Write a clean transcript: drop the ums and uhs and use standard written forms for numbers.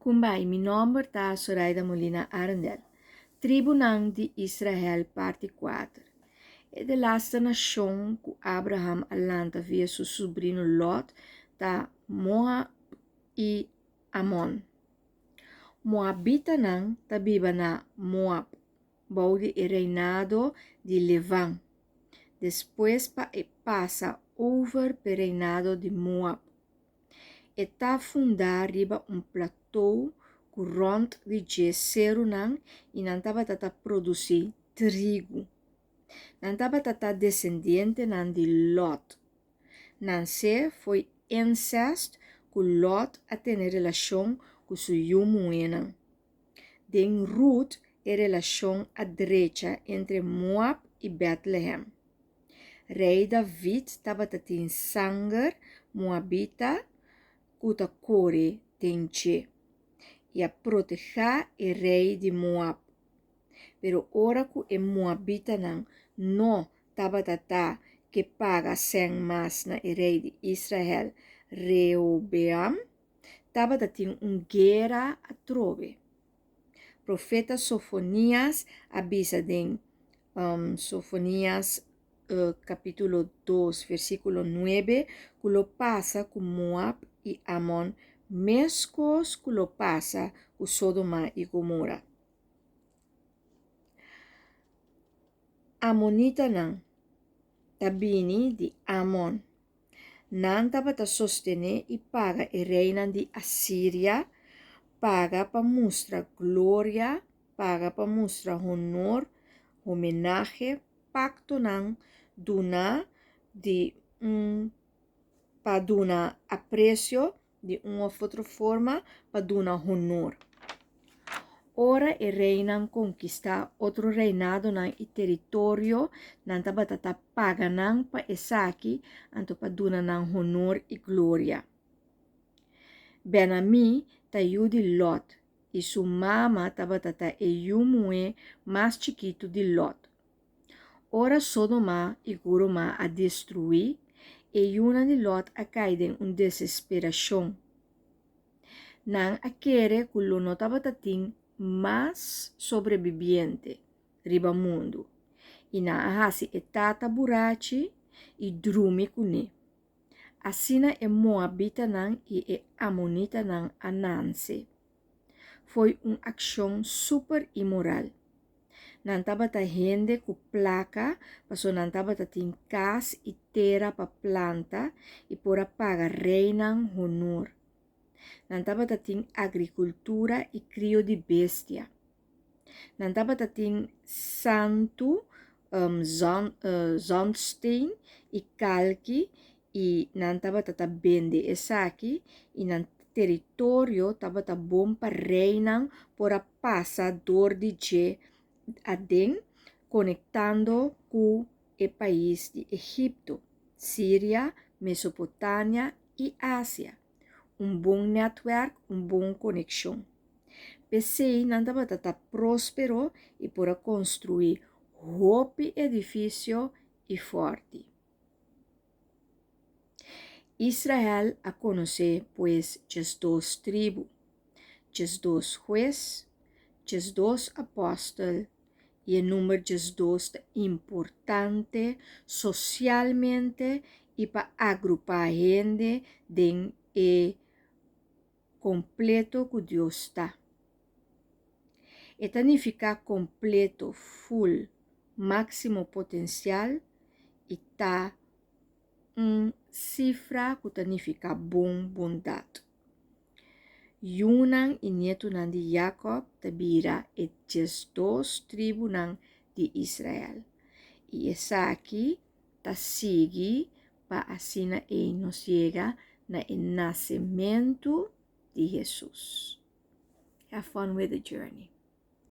Kumbai, mi nòmber ta Soraida Molina Arendel. Tribunan di Israel parti kuater. E delaste nashon ku Abraham a lanta via su subrino Lòt ta Moab i Amon. Moabitanan ta biba na Moab, bou di e reinado di Levan, despues pa e pasa over p'e reinado di Moab. E ta fundá riba un platou ku rònt di dje serunan i nan tabata ta produsí trigu. Nan tabata ta desendientenan di Lòt. Nansé fo'i insèst ku Lòt a tene relashon ku su yu muhénan. Den Rut e relashon a drecha entre Moab i Bètlehèm. Rei David tabata tin sanger moabita ku ta kore den dje, i a protehá e rei di Moab. Pero ora ku e moabitanan no tabata ta ke paga sèn mas na e rei di Israel, Rehobeam, tabata tin un guera atrobe. Profeta Sofonias a bisa den Sofonias kapítulo 2 versíkulo 9 ku lo pasa ku Moab i Amon meskos ku lo pasa ku Sodoma i Gomora. Amonitanan ta bini di Amon. Nan tabata sostené i paga e reinan di Asiria, paga pa mustra gloria, paga pa mustra honor, homenahe, paktonan duná di un pa duna apresio di un of otro forma pa duna honor. Ora e reinan konkistá otro reinadonan i teritorio, nan tabata ta paga nan pa esaki, anto pa duna nan honor i gloria. Ben-Amí ta yu di Lòt, i su mama tabata ta e yu muhé mas chikitu di Lòt. Ora Sodoma i Goroma a destruí, e yunan di Lòt a kai den un desesperashon. Nan a kere ku lo no tabata tin mas sobrebibiente riba mundu, i nan a hasi e tata burachi i drumi kuné. Asina e moabitanan i e amonitanan a nanse. Foi un akshon super imoral. Nan tabata hende ku plaka paso nan tabata tin kas i tera pa planta i por a paga reinan honor. Nan tabata tin agrikultura i krio di bestia. Nan tabata tin santu, zandsteen i kalki i nan tabata ta bende esaki i nan teritorio tabata bon pa reinan por a pasa dor di dje aden konektando ku e pais di Egipto, Siria, Mesopotania i Asia. Un bon nètwèrk, un bon konekshon. P'esei nan tabata ta próspero i por a konstruí hopi edifisio i fòrti. Israel a konosé pues 12 tribu, 12 hues, 12 apòstel i e number 12 ta importante sosialmente i pa agrupá hende den e kompleto ku Dios ta. E ta nifiká kompleto, ful, máksimo potensial i ta un sifra ku ta nifiká bon bondat. Yunan i nietunan di Jakòb ta bira e 12 tribunan di Israel, i esaki ta sigui pa asina ei nos yega na e nasementu di Hesus. Have fun with the journey.